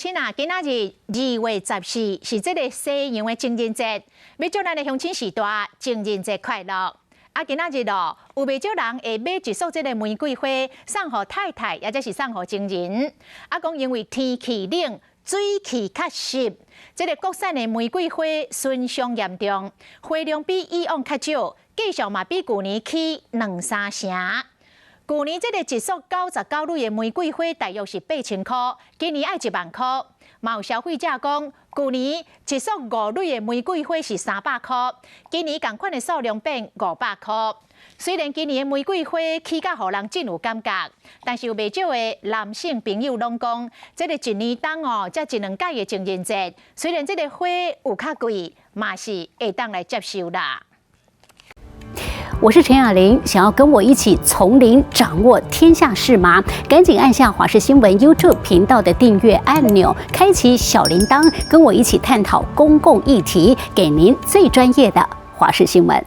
親啊，今仔日2月14是這个西洋的情人節，欲祝咱的鄉親序大情人節快樂。啊，今仔日咯，有袂少人會買一束這个玫瑰花送予太太，抑者是送予情人。啊，講因為天氣冷，水氣較濕，這个國產的玫瑰花損傷嚴重，花量比以往較少，價數嘛比舊年起兩三成。舊年這个一束99蕊的玫瑰花大約是8000箍，今年愛1萬箍。嘛有消費者講，舊年一束5蕊的玫瑰花是300箍，今年仝款的數量變500箍。雖然今年的玫瑰花起價予人真有感覺，但是有袂少的男性朋友攏講，這个一年當哦，才一兩擺的情人節，雖然這个花有較貴，嘛是會當來接受啦。我是陳雅玲，想要跟我一起從零掌握天下事嗎？趕緊按下華視新聞 YouTube 頻道的訂閱按鈕，開啟小鈴鐺，跟我一起探討公共議題，給您最專業的華視新聞。